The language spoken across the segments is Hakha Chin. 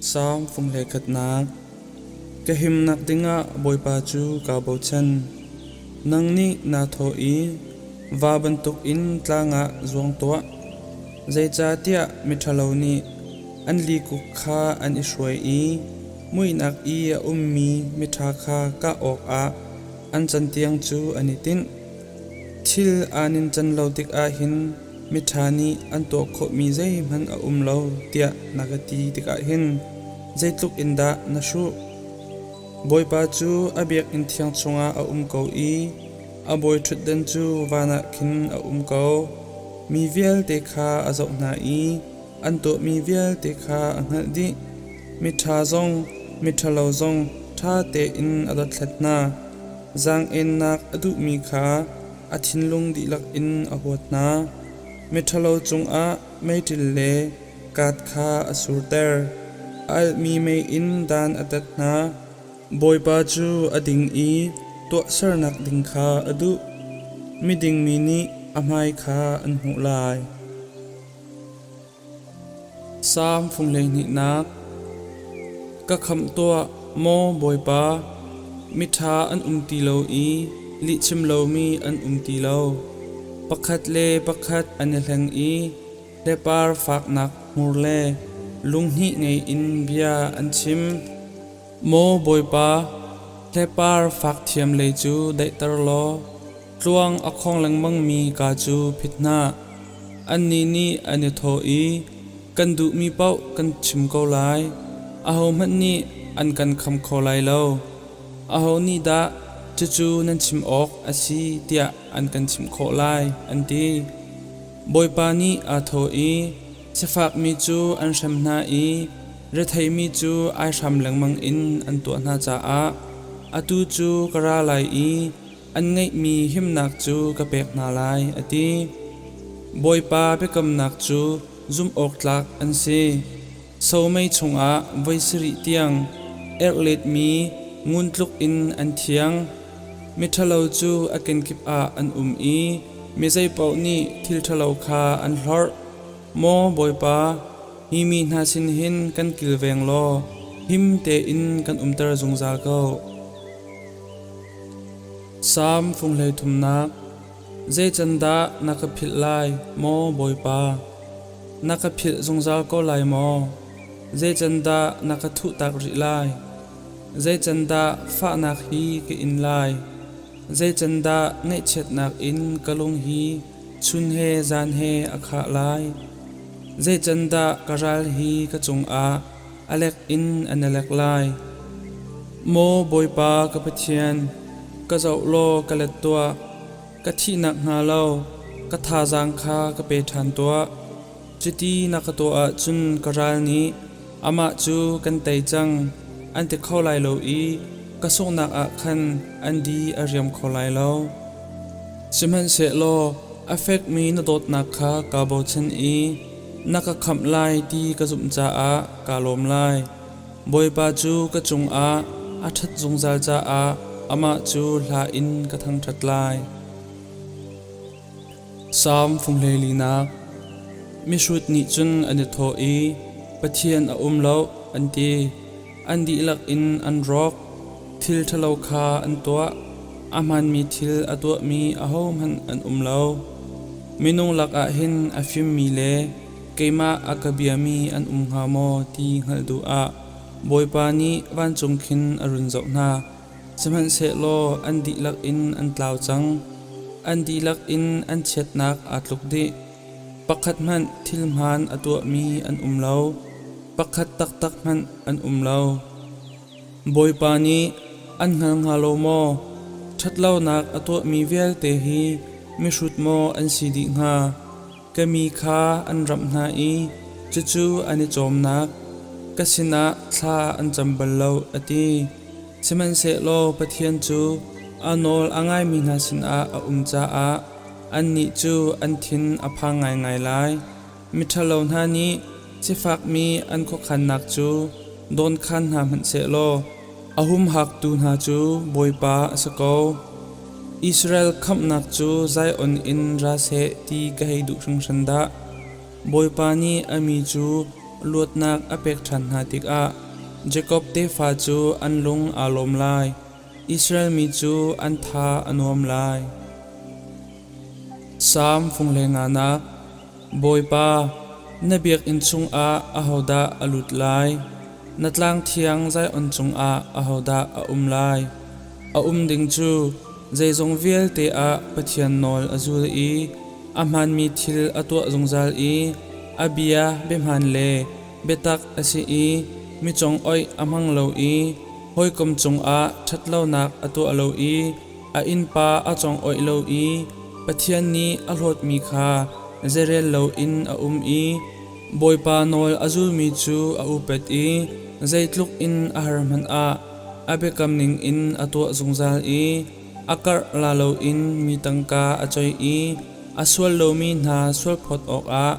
Salm fung hleikhatnak. Ka himnak dingah Bawipa cu kaa bochan. Nang nih naa thawh i, Va bantukin tlang ah zuang tuah. Zeicahtiah miṭhalo nih an likuk kha an i hruai i muihnak i a ummi miṭha kha kah awkah an cantiang cu an i tinh. Thil aa nincan lo tikah hin miṭha nih an tuah khawhmi zeihmanh a um lo tiah na ka ti tikah hin zeitluk in dah na hruh? Bawipa cu a biakinn thiang chungah a um ko i a bawiṭhutdan cu van ah khin a um ko. Mi vialte kha a zoh hna i an tuahmi vialte kha a hngalh dih. Miṭha zong, miṭhalo zong ṭha tein a dothlat hna. Zaang-ennak a duhmi kha a thinlung dihlak in a huat hna. Miṭhalo cungah meiṭil le kaat kha a surter. A alhmi mei in dan a tat hna. Bawipa cu a ding i tuahsernak ding kha a duh. Miding mi nih a hmai kha an hmuh lai. Salm fung hleihnihnak. Ka khamh tuah, maw Bawipa, miṭha an um ti lo i lihchim lomi an um ti lo. Pakhat le pakhat an i hleng i hlepar faknak hmur le lunghnih ngei in bia an chim. Maw Bawipa, hlepar fak thiam lei cu daihter law tluang a khong lengmangmi ka cu phit hna. Annih nih an i thawh i, Kan duhmi paoh kan chim ko lai. Ahohmanh nih an kan kham kho lai lo. Aho nih dah cucu nan chim awk a si tiah an kan chimh khawh lai, an ti. Bawipa nih aa thawh i, Sifakmi cu an hrem hna i retheimi cu aihram lengmang in an tuah hna caah atu cu ka ra lai i an ngeihmi himnak cu ka pek hna lai, a ti. Bawipa biakamnak cu zumhawktlak an si. Somei chungah voi sarih tiang erhletmi ngun tluk in an thiang. Miṭhalo cu a kenkip ah an um i mi zeipaoh nih thil ṭhalo kha an hlorh. Maw Bawipa, hi mi hna sin hin kan kilveng law him tein kan umter zungzal ko. Salm fung hleithumnak. Zei can dah na ka philh lai, maw Bawipa? Na ka philh zungzal ko lai maw? Zei can dah na ka thuhtak rih lai? Zei can dah fahnak hi ka in lai? Zei can dah ngaihchiatnak in ka lung hi chun he zan he a khah lai? Zei can dah ka ral hi ka cungah a lek in an i lek lai? Maw Bawipa ka Pathian, ka zoh law ka let tuah. Ka thihnak hnga lo, ka thazaang kha ka pe ṭhan tuah. Cuti na ka tuah ahcun ka ral nih, Amah cu kan tei cang, an ti kho lai lo i ka sunghnak ah khan an di a riam kho lai lo. Sihmanhsehlaw a fekmi na dawtnak kha kaa bochan i na ka khamh lai ti ka zumh caah kaa lawm lai. Bawipa cu ka cungah a ṭhat zungzal caah amah cu hla in ka thangṭhat lai. Salm fung hleilinak. Mihrut nih cun an i thawh i, Pathian a um lo, an ti. An dihlak in an rawk. Thil ṭhalo kha an tuah. A hmaanmi thil a tuahmi ahohmanh an um lo. Minung lakah hin a fimmi le keimah a ka biami an um hnga maw ti hngalh duh ah Bawipa nih vancung khin a run zoh hna. Sihmanhsehlaw an dihlak in an tlau cang. An dihlak in an chiatnak aa tluk dih. Pakhat hmanh thil hmaan a tuahmi an um lo. Pakhat taktak hmanh an um lo. Bawipa nih an hngal hnga lo maw? Ṭhatlonak a tuahmi vialte hi mihrut maw an si dih hnga? Ka mi kha an ramh hna i cucu an i cawmnak. Ka sinah thla an cam bal lo, a ti. Sihmanhsehlaw Pathian cu a nawl a ngaimi hna sinah a um caah annih cu an thin a phang ngaingai lai. Miṭhalo hna nih sifakmi an khuakhannak cu dawnkhan hna hmanh sehlaw a humhaktu hna cu Bawipa a si ko. Israel khamhnak cu Zion in ra seh ti ka hei duh hringhran dah. Bawipa nih a mi cu luatnak a pek ṭhan hna tikah Jakob tefa cu an lung aa lawm lai, Israel mi cu an tha a nuam lai. Salm fung le nganak. Bawipa, na biakinn chungah ahodah a lut lai? Na tlang thiang Zion cungah ahodah a um lai? A um ding cu zeizong vialte ah Pathian nawl a zul i a hmaanmi thil a tuah zungzal i a bia biahmaan le biatak a si i mi congoih a hmang lo i hawikom cungah ṭhatlonak a tuah lo i a innpa a congoih lo i Pathian nih a hlawtmi kha zeirel loin a um i Bawipa nawl a zulmi cu a upat i zeitluk in a har hmanh ah a biakam ningin a tuah zungzal i a karh la loin mi tangka a coih i a sual lomi hna sualphawt awkah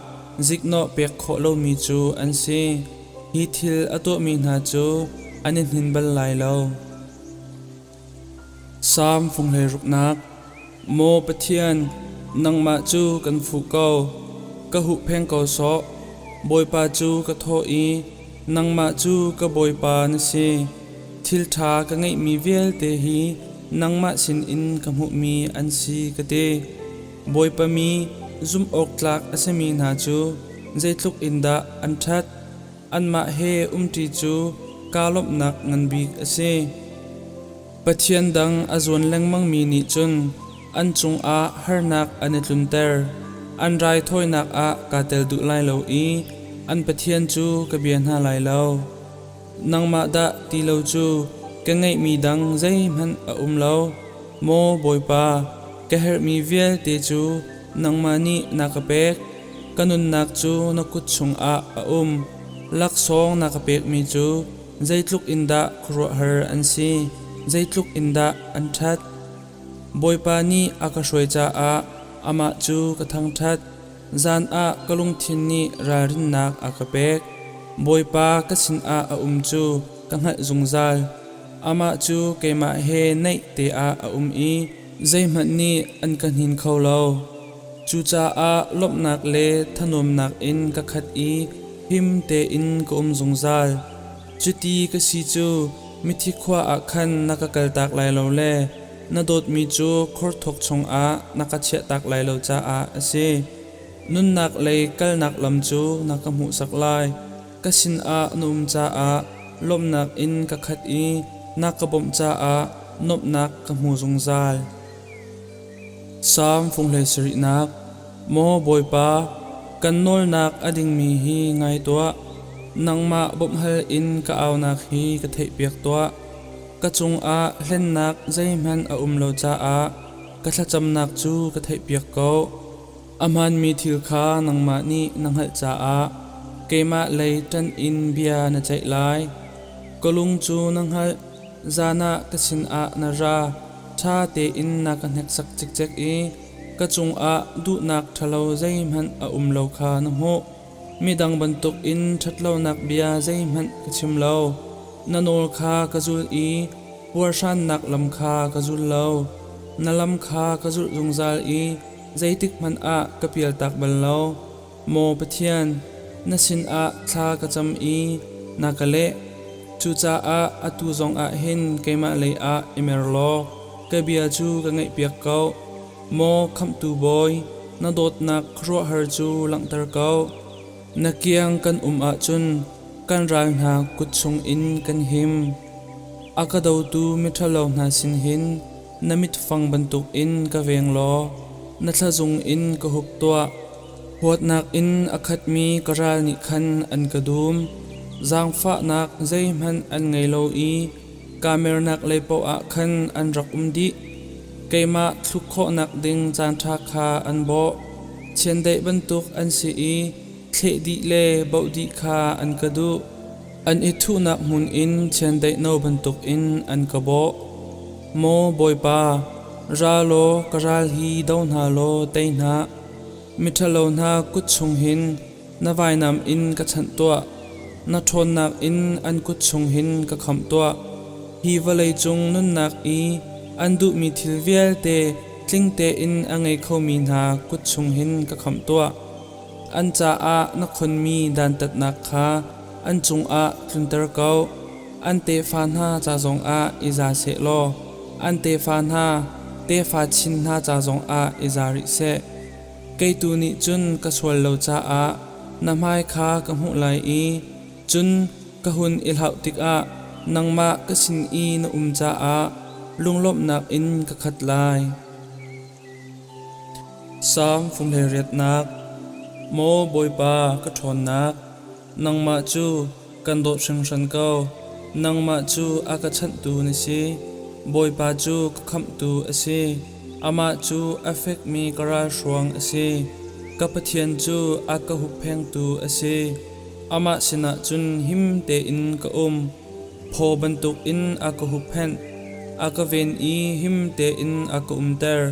ziknawh pek khawh lomi cu an si. Hi thil a tuahmi hna cu an i hnin bal lai lo. Salm fung hleiruknak. Maw Pathian, nangmah cu kan fuh ko, ka huhpheng ko sawh. Bawipa cu ka thawh i, nangmah cu ka Bawipa na si. Thil ṭha ka ngeihmi vialte hi nangmah sinin ka hmuhmi an si ka ti. Bawipa mi zumhawktlak a simi hna cu zeitluk in dah an ṭhat! Anmah he umṭi cu kaa lawmhnak ngan bik a si. Pathian dang a zuan lengmangmi nih cun an cungah harnak an i tlunter. An raithawinak ah kaa tel duh lai lo i an Pathian cu ka bia hna lai lo. Nangmah dah ti lo cu ka ngeihmi dang zeihmanh a um lo. Maw Bawipa, ka herhmi vialte cu nangmah nih na ka pek. Ka nunnak cu na kut chungah a um. Laksawng na ka pekmi cu zeitluk in dah khuaruahhar an si, zeitluk in dah an ṭhat. Bawipa nih a ka hruai caah amah cu ka thangṭhat. Zan ah ka lungthin nih ralrinnak a ka pek. Bawipa ka sinah a um cu ka hngalh zungzal. Amah cu keimah he naih te ah a um i zeihmanh nih an ka hnin kho lo. Cucaah lawmhnak le thanuamnak in ka khat i him tein ka um zungzal. Cuti ka si cu mithi khua ah khan na ka kaltak lai lo le na dawtmi cu khorthawk chungah na ka chiahtak lai lo caah a si. Nunnak lei kalnak lam cu na ka hmuhsak lai. Ka sinah na um caah lawmhnak in ka khat i na ka bawmh caah nuamhnak ka hmu zungzal. Salm fung hlei sarihnak. Maw Bawipa, kan nawlnak a dingmi hi ngai tuah. Nangmah bawmhhal in ka aunak hi ka theihpiak tuah. Ka cungah hlennak zeihmanh a um lo caah ka thlacamnak cu ka theihpiak ko. A hmaanmi thil kha nangmah nih na hngalh caah keimah lei ṭanh in bia na ceih lai. Ka lung cu na hngalh, zan ah ka sinah na ra, ṭha tein na ka hneksak cikcek i ka cungah duhnak ṭhalo zeihmanh a um lo kha na hmuh. Midang bantukin ṭhatlonak bia zeihmanh ka chim lo. Na nawl kha ka zul i puarhrannak lam kha ka zul lo. Na lam kha ka zulh zungzal i zeitikhmanh ah ka pialtak bal lo. Maw Pathian, na sinah thla ka cam i na ka leh. Cucaah atu zongah hin keimah leiah i mer law ka bia cu ka ngaihpiak ko. Maw Khamhtu Bawi, na dawtnak khuaruahhar cu langhter ko. Na kiang kan um ahcun kan ral hna kut chungin kan him. A ka dotu miṭhalo hna sin hin na mitfang bantukin ka veng law na thlazung in ka hup tuah. Huatnak in a khatmi ka ral nih khan an ka dum. Zaangfahnak zeihmanh an ngei lo i kaa mernak lei paoh ah khan an rak um dih. Keimah thluk khawhnak ding caanṭha kha an bawh. Chiandeih bantuk an si i thleh dih le boh dih kha an ka duh. An i thuhnak hmun in chiandeih no bantukin an ka bawh. Maw Bawipa, ra law ka ral hi do hna law tei hna. Miṭhalo hna kut chung hin na vainam in ka chanh tuah. Na ṭhawnnak in an kut chung hin ka khamh tuah. Hi vawlei cung nunnak i an duhmi thil vialte tling tein a ngei khomi hna kut chung hin ka khamh tuah. An caah na khonmi dantatnak kha an cungah tlunter ko. An tefa hna ca zongah i za seh law an tefa hna tefa chin hna ca zongah i za rih seh. Kei tu nih cun ka sual lo caah na hmai kha ka hmuh lai i cun ka hun i hlauh tikah nangmah ka sin i na um caah lunglawmhnak in ka khat lai. Salm fung hleiriatnak. Maw Bawipa ka ṭhawnnak, nangmah cu kan dawt hringhran ko. Nangmah cu a ka chanhtu na si. Bawipa cu ka khamhtu a si. Amah cu a fekmi ka ralhruang a si. Ka Pathian cu a ka hupphengtu a si. Amah sinah cun him tein ka um. Phaw bantukin a ka hupphenh, a ka ven i him tein a ka umter.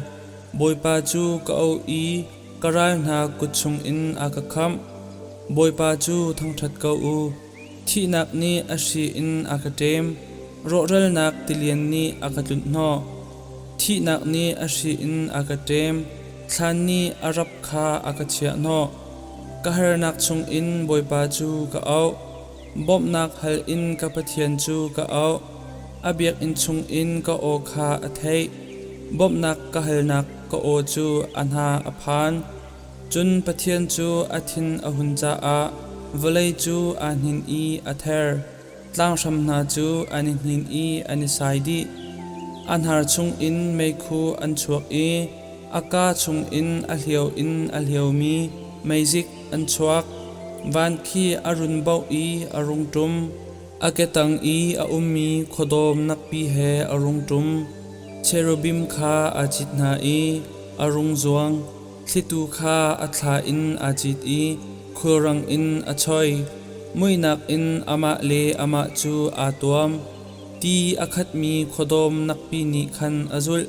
Bawipa cu ka auh i ka ral hna kut chungin a ka khamh. Bawipa cu thangṭhat ko u. Thihnak nih a hri in a ka ṭem, rawhralnak tilian nih a ka tlunhhnawh. Thihnak nih a hri in a ka ṭem, thlan nih a rap kha a ka chiahhnawh. Ka harnak chungin Bawipa cu ka auh. Bawmhnak hal in ka Pathian cu ka auh. A biakinn chungin ka aw kha a theih. Bawmhnak ka halnak ka aw cu a hna a phan. Cun Pathian cu a thin a hun caah vawlei cu aa hnin i a ther. Tlanghram hna cu an i hnin i an i sai dih. A hnar chungin meikhu an chuak i a kaa chungin a hlio in a hliomi meizik an chuak. Van khi a run boh i a rung ṭum. A ketang i a ummi khuadawm nakpi he a rung ṭum. Cherubim kha aa cit hna i a rung zuang. Thlitu kha a thla in aa cit i khulrang in a choi. Muihnak in amah le amah cu aa tuam. Ti a khatmi khuadawm nakpi nih khan a zulh.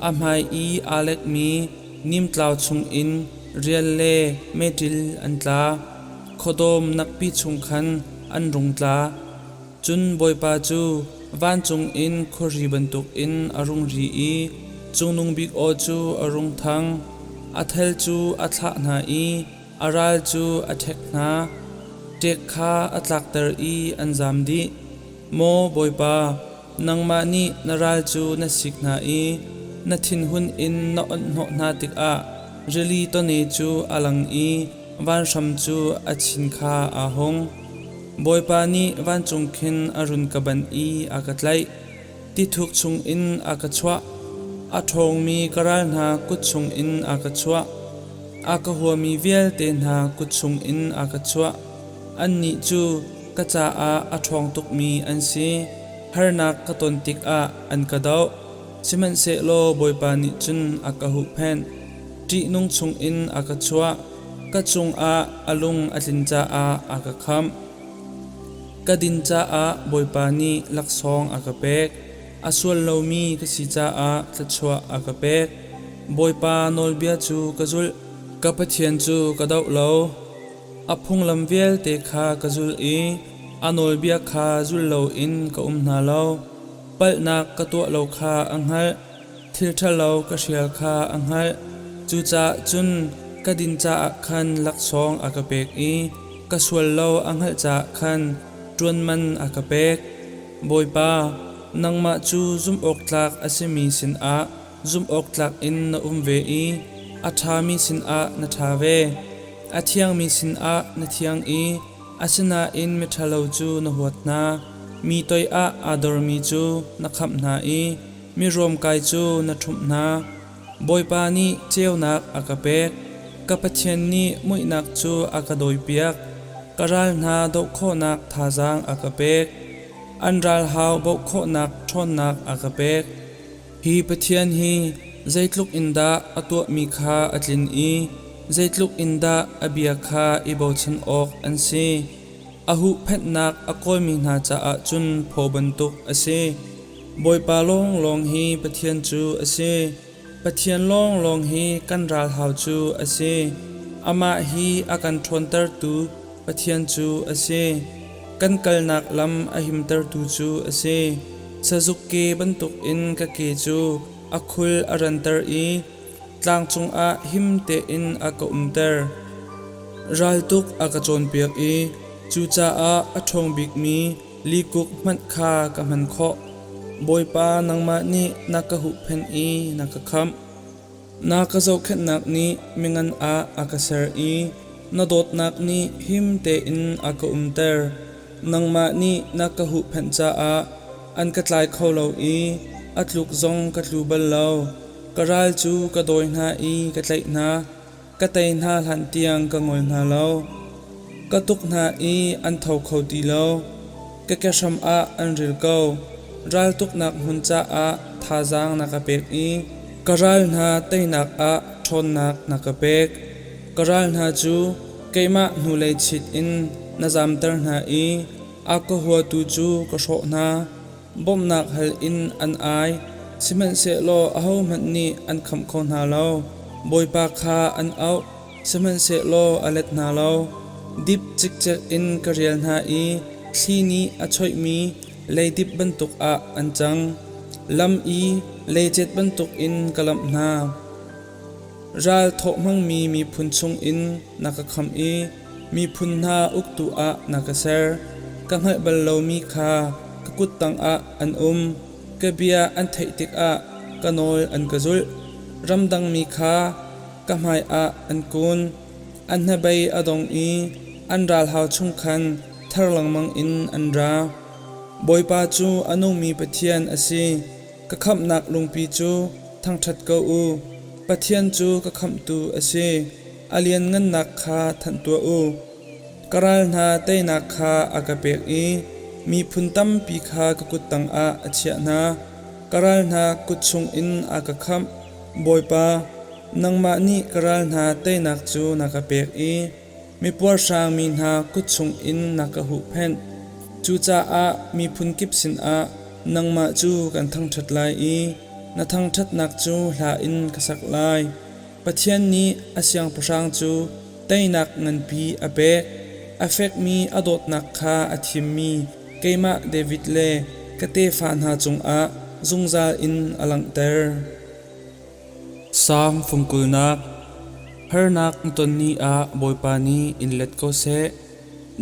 A hmai i aa lekmi nimtlau chungin rial le meṭil an tla. Khuadawm nakpi chung khan an rung tla. Cun Bawipa cu vancung in khuari bantukin a rung ri i Cungnung Bik aw cu a rung thang. A thel cu a thlah hna i a ral cu a ṭhek hna. Ṭek kha a tlakter i an zam dih. Maw Bawipa, nangmah nih na ral cu na sik hna i na thinhun in na onhhnawh hna tikah rili tawne cu a lang i vanhram cu a chin kha aa hung. Bawipa nih vancung khin a run ka banh i a ka tlaih. Tithuk chungin a ka chuah. A ṭhawngmi ka ral hna kut chungin a ka chuah. A ka huami vialte hna kut chungin a ka chuah. Annih cu ka caah a ṭhawng tukmi an si. Harnak ka ton tikah an ka doh. Sihmanhsehlaw Bawipa nih cun a ka huhphenh. Ṭihnung chungin a ka chuah. Ka cungah a lung a tlin caah a ka khamh. Ka din caah Bawipa nih laksawng a ka pek. A sual lomi ka si caah thluachuah a ka pek. Bawipa nawlbia cu ka zulh. Ka Pathian cu ka doh lo. A phunglam vialte kha ka zulh i a nawlbia kha zul loin ka um hna lo. Palhnak ka tuah lo kha a hngalh. Thil ṭhalo ka hrial kha a hngalh. Cucaah cun ka din caah khan laksawng a ka pek i ka sual lo a hngalh caah khan ṭuan man a ka pek. Bawipa, nangmah cu zumhawktlak a simi sinah zumhawktlak in na um ve i a ṭhami sinah na ṭha ve. A thiangmi sinah na thiang i asinain miṭhalo cu na huat hna. Mi toiah aa dormi cu na khamh hna i mi ruamkai cu na ṭhumh hna. Bawipa nih ceunak a ka pek. Ka Pathian nih muihnak cu a ka dawipiak. Ka ral hna doh khawhnak thazaang a ka pek. An ralhau baoh khawhnak ṭhawnnak a ka pek. Hi Pathian hi zeitluk in dah a tuahmi kha a tlin i zeitluk in dah a bia kha i bochan awk an si. A huhphenhnak a kawlmi hna caah cun phaw bantuk a si. Bawipa lawnglawng hi Pathian cu a si. Pathian lawnglawng hi kan ralhau cu a si. Amah hi a kan ṭhawntertu Pathian cu a si. Kan kalnak lam a himtertu cu a si. Sazuk ke bantukin ka ke cu a khul a ranter i tlang cungah him tein a ka umter. Raltuk a ka cawnpiak i cucaah a ṭhawng bikmi likuk hmanh kha ka hman khawh. Bawipa nangmah nih na ka huhphenh i na ka khamh. Na ka zohkhenhnak nih mingan ah a ka ser i na dawtnak nih him tein a ka umter. Nangmah nih na ka huhphenh caah an ka tlai kho lo i a tluk zong ka tlu bal lo. Ka ral cu ka dawi hna i ka tlaih hna. Ka tei hna hlantiang ka ngol hna lo. Ka tuk hna i an tho kho ti lo. Ka kehram ah an ril ko. Raltuknak hmun caah thazaang na ka pek i ka ral hna teinak ah ṭhawnnak na ka pek. Ka ral hna cu keimah hnulei chit in na zamter hna i a ka huatu cu ka hrawh hna. Bawmhnak hal in an ai, sihmanhsehlaw ahohmanh nih an khamh kho hna lo. Bawipa kha an auh, sihmanhsehlaw a let hna lo. Dip cikcek in ka rial hna i thli nih a choihmi leidip bantuk ah an cang. Lam i leicet bantukin ka lamh hna. Ral thawh hmangmi miphun chungin na ka khamh i miphun hna uktu ah na ka ser. Ka hngalh bal lomi kha ka kut tangah an um. Ka bia an theih tikah ka nawl an ka zulh. Ramdangmi kha ka hmaiah an kun. An hnabei a dong i an ralhau chung khan ther lengmang in an ra. Bawipa cu a nungmi Pathian a si. Ka khamhnak lungpi cu thangṭhat ko u. Pathian cu ka khamhtu a si. A lianngannak kha thanh tuah u. Ka ral hna teinak kha a ka pek i miphun tampi kha ka kut tangah a chiah hna. Ka ral hna kut chungin a ka khamh. Bawipa, nangmah nih ka ral hna teinak cu na ka pek i mipuarhrang mi hna kut chungin na ka huhphenh. Cucaah miphun kip sinah nangmah cu kan thangṭhat lai i na thangṭhatnak cu hla in ka sak lai. Pathian nih a siangpahrang cu teinak nganpi a pek. A fekmi a dawtnak kha a thimmi keimah David le ka tefa hna cungah zungzal in a langhter. Salm fungkulnak Harnak na ton ni ah Bawipa nih in let ko seh.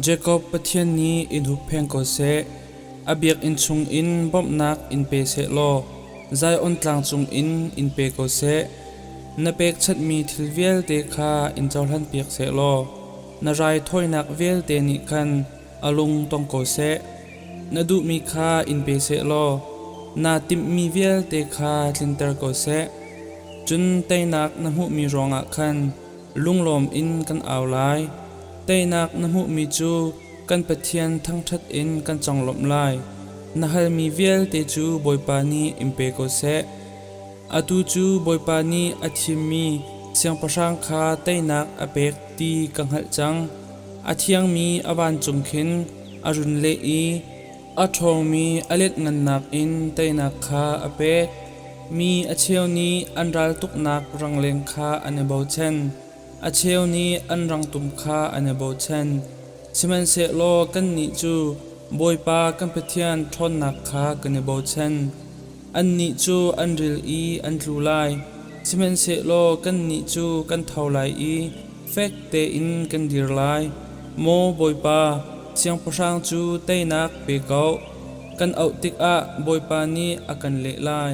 Jakob Pathian nih in huppheng ko seh. A biakinn chungin bawmhnak in pe seh law Zion tlang cungin in pe ko seh. Na pekchanhmi thil vialte kha in cohlanpiak seh law na raithawinak vialte nih khan a lung tong ko seh. Na duhmi kha in pe seh law naa timhmi vialte kha tlinter ko seh. Cun teinak na hmuhmi ruangah khan lunglawm in kan au lai. Teinak na hmuhmi cu kan Pathian thangṭhat in kan conglawmh lai. Na halmi vialte cu Bawipa nih in pe ko seh. Atu cu Bawipa nih a thimmi siangpahrang kha teinak a pek ti ka hngalh cang. A thiangmi a vancung khin a run leh i a ṭhawngmi a letngannak in teinak kha a pek. Mi a cheu nih an raltuknak rangleng kha an i bochan, a cheu nih an rangtum kha an i bochan. Sihmanhsehlaw kannih cu Bawipa kan Pathian ṭhawnnak kha kan i bochan. Annih cu an ril i an tlu lai, sihmanhsehlaw kannih cu kan tho lai i fek tein kan dir lai. Maw Bawipa, siangpahrang cu teinak pe ko. Kan auh tikah Bawipa nih a kan leh lai.